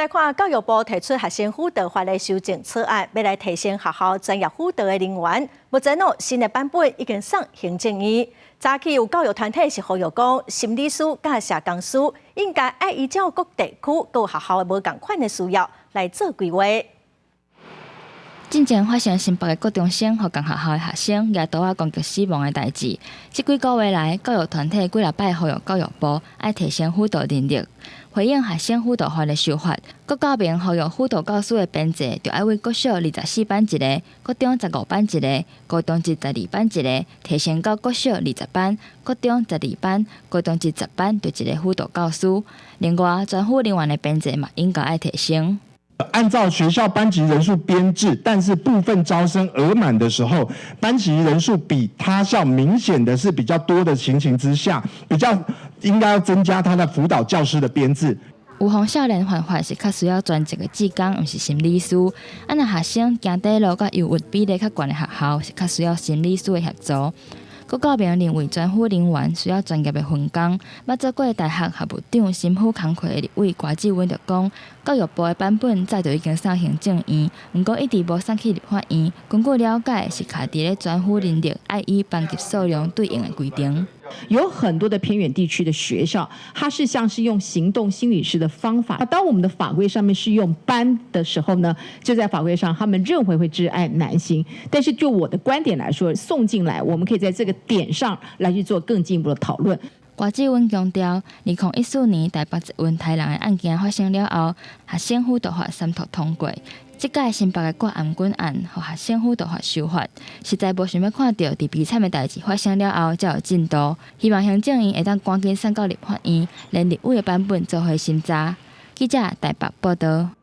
來看教育部提出學生輔導法的修正草案，欲來提升學校專業輔導的人員。目前哦，新的版本已經送行政院。早起有教育團體是呼籲講，心理師佮社工師應該愛依照各地區各學校的無仝款的需要來做規劃。進前發生新北的國中生予仝學校的學生舉刀仔攻擊死亡的代誌，這幾個月來，教育團體幾若擺呼籲教育部愛提升輔導能力，回應學生輔導法的修法。國教明呼籲輔導教師的編制，著愛為國小24班一个，國中15班一个，高中職12班一个，提升到國小20班、國中12班、高中職10班，著一个輔導教師。另外，專輔人員的編制嘛，應該愛提升。按照學校班級人數編制，但是部分招生額滿的時候，班級人數比他校明顯的是比較多的情形之下，比較應該要增加他的輔導教師的編制。預防少年犯法是較需要專職的志工，毋是心理師。啊，若學生行短路佮憂鬱比例較懸的學校，是較需要心理師的協助。國教明認為專輔人員需要專業的分工。捌做過大學學務長辛苦工課的立委郭志文就講，教育部的版本早就已經送行政院，毋過一直無送去立法院。根據了解，是卡佇咧專輔人力愛以班級數量對應的規定。有很多的偏遠地區的學校，它是像是用行動心理師的方法。當我們的法規上面是用班的時候呢，就在法規上，他們認為會窒礙難行。但是就我的觀點來說，送進來，我們可以在這個點上來去做更進一步的討論。郭志文強調，2014年台北捷運刣人的案件發生了後，學生輔導法三讀通過。這屆新北的郭頷頸案，予學生輔導法修法，實在無想欲看著佇悲慘的代誌發生了後才有進度。希望行政院會當趕緊送到立法院，連立委的版本做伙審查。記者台北報導。